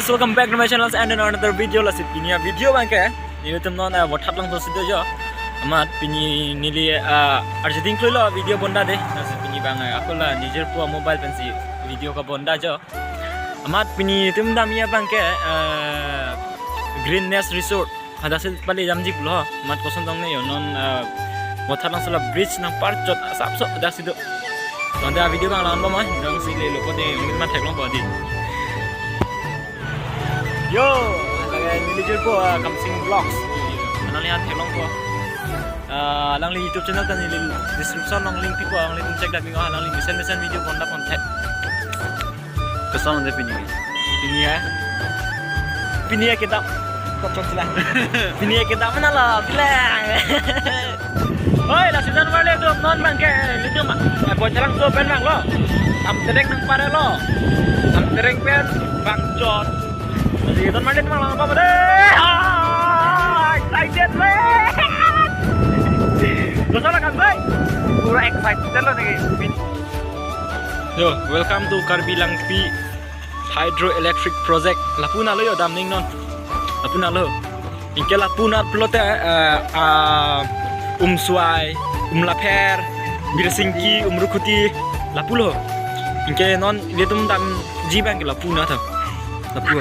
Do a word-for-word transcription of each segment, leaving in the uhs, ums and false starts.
Welcome back to my channel and another video. Lasi pini avideo abangke nelitum non, eh, Vothatlangso si do jo. Amat pini neli, eh, arjiding klui lo video bonda de. Lasi pini abang, eh, ako la nijirpo mobile pensi video kabonda jo. Amat pini nelitum damji abangke, eh, Green Nest Resort. Hadak si pali damji pulo. Amat koson tong ne yo non, eh, Vothatlangso la bridge nangparchot asapso hadak si do. Tangte avideo abang langnon bom ai, jongsi le lo pote ongit mat theklongpo di. Yo, lake neli jirpo, ah, Kamsing Vlogs. Alangli an theklongpo. Ah, alangli YouTube channel ta neli description along link pipo, alangli tum check damji ho, alangli mesen mesen video bonda pon thek. Koson ante pini? Pini ya. Pini ya kita. Kocok sila. Pini ya kita mana lo, bilang. Oi, la season wale tu non abangke, nelitum, eh, Vothatlangso pen abang lo. Amtereng nangpare lo. Amtereng pen bangchot. Jadi, ton mandi teman lang apa deh? Ah, excited, weh. Dosa lah kan, weh? Pura excited lo nih. Yo, welcome to Karbi Langpi Hydroelectric Project. Lapu nalo yo damning non. Lapu nalo. Anke lapu nat pulote, eh, ah, Umswai, Umlapher, Birsingki, Umrukhuti, lapu lo. Anke non nelitum damji abangke lapu nat tha. Lapu.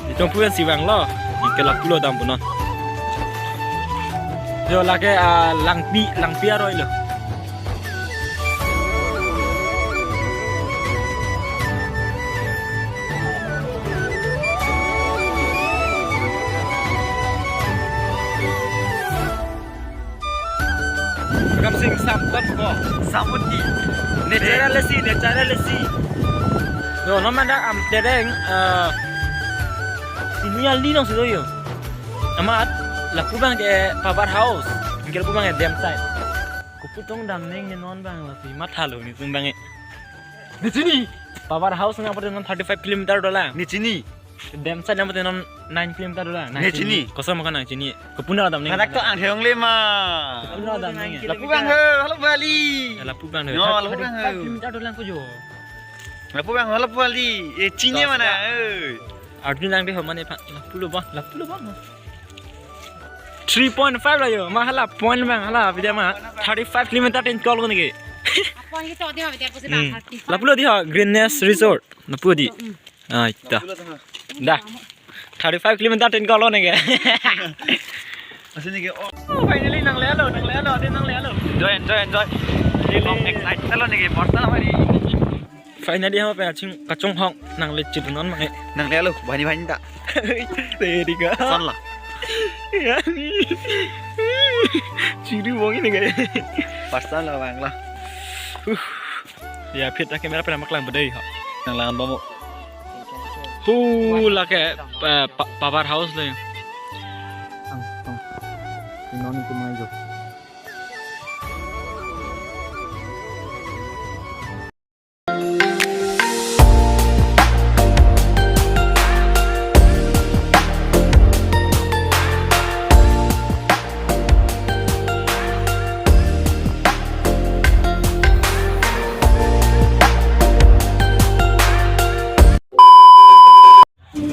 Nelitum puan si abang lo. Anke lapu lo dampo non. Yo lake, ah, Langpi, Langpi aroi lo. Kamsing Samton ko. Samuti. Natural si, natural si. Yo, non manda Amtereng, eh, pini ali nong si do yo. Amat, lapu abangke power house. Anke lapu abangke dam site. Kopi tong damning ne non abang lasi mathalo nelitum abangke. Ne chini? Power house nangpute non thirty-five kilometer dolang. Ne chini? Dam site nangpute non nine kilometer dolang. Ne chini? Koson makan nang chini. Kopi nang damning. Hadak to angtheong le ma. Kopi nang damning. Lapu abang ho, halo bali. Ya, lapu abang ho. No, lapu abang ho. Thirty-five kilometer dolang ko jo. Lapu abang ho, halo bali. Eh, chini mana? Eh. Arjun lang de ho mane pha. Lapu lo bang, lapu lo bang. Three point five la yo, ma hala point abang hala video ma thirty-five kilometer tin kol ko neke. Apon ke to dia dia pusi Hmm. Lapu lo di ha Green Nest Resort. Lapu di. Ah, ita. Da. Thirty-five kilometer tin kol ko neke. Asini ke oh. Oh, finally nanglelo, nanglelo, dia nanglelo. Enjoy, enjoy, enjoy. Excited lo neke, first time hari. Finally, hama pen aching kachonghong nangle chit non abangke. Nanglelo, bani bani ta. Ready ka? Son la. Yani. Chiri bong ini kayak. First time la abang la. Uh. Ya, phit a camera pen maklang bedai ha. Nanglang bom. Hu lake, eh, pa- power house le. Ang, ang. Inon itu maju.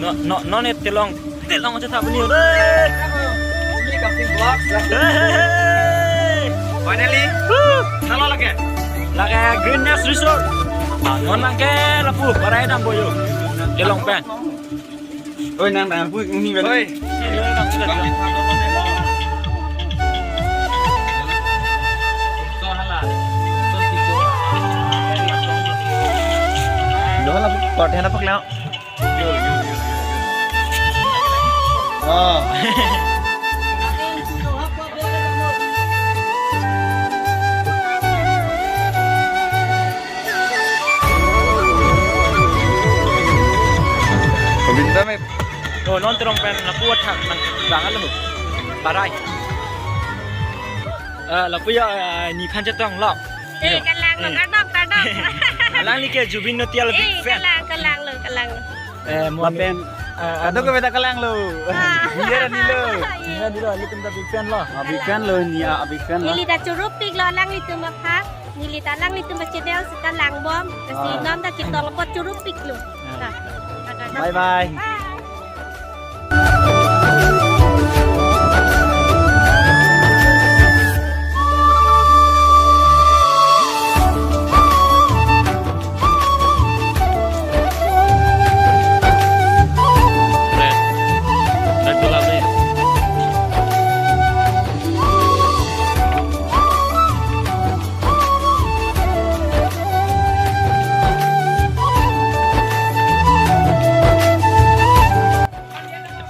No, no, no, ne telong, telong aja tak beli. Finally, nalo lake, lake Green Nest Resort. Non abangke lapu, parai dampo yo. Telong pen. Oi, nang nang pu ini kan. Oi. Dah lah, part yang apa kalian? Oh. Pabinta me. Oh, non terong pen lapu athak nang bang alo. Parai. Eh, lapu ya, eh, nephan chetong lo. Eh, kalang lo, kardom, kardom. Alangli ke Zubeen Nautiyal big fan. Eh, kalang, kalang lo, kalang lo. Eh, mo lapen, eh, ado ke beda kalang lo. Ah. Iya, ni lo. Iya. Iya, dilo, nelitum ta big fan lo. Ah, big fan lo, ni, ah, big fan lo. Neli ta churupik lo, alanglitum aphan. Neli ta alanglitum channel seta langbom. Kasi ah. Nam ta chetong apot churupik lo. Ah. Nah, akan. Bye bye.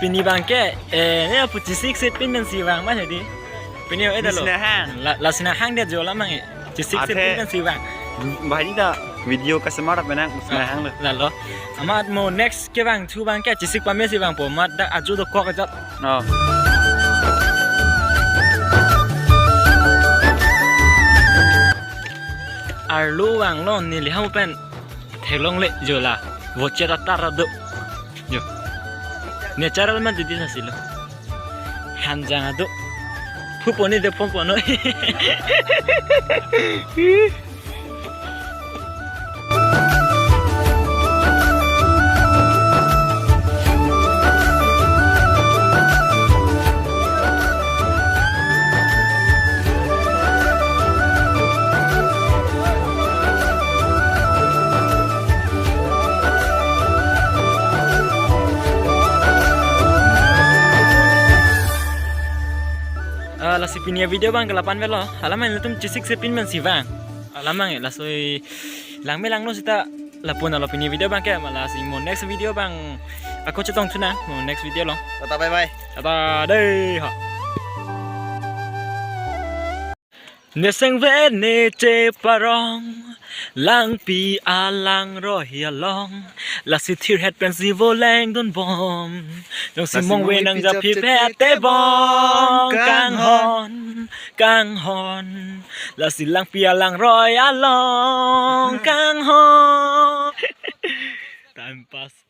Pini abang ke, eh, ne apu chesik si pin pensi vang ma hedi. Pini, eh, dalo. Lasi nanghang. La, lasi nanghang det jo alam abang, eh. Chesik si pin pensi vang. Bahini ta video customer apa nang, lasi nanghang lo. Lalo. Amat mo next kevangthu abang ke chesik pame si vangpo, amat dak ajo dokok ajat. Oh. Arlo vanglo neli ha pen theklongle jo la. Voche ta tar do. Jo. Natural ma didi nasi lo. Hanjang ado. Phu poni de pon pono. Ah, lasi pini avideo abang ke la-an avelo. Alam abang ilitum chesik si pin pensi vang. Alam abang, eh, laso langme langno seta lapu-an lo pini avideo abang ke, ma lasi mo next video abang ako chetongthu nang, mo next video along. Tata bye bye. Tata dei ha. Ne sengve ne cheparong, Langpi alangroi along, lasi thirhet pensi voleng dunbom. Jongsi mong ve nang japhi phet te bong, kanghon, kanghon. Lasi Langpi alangroi along, kanghon. Time pass.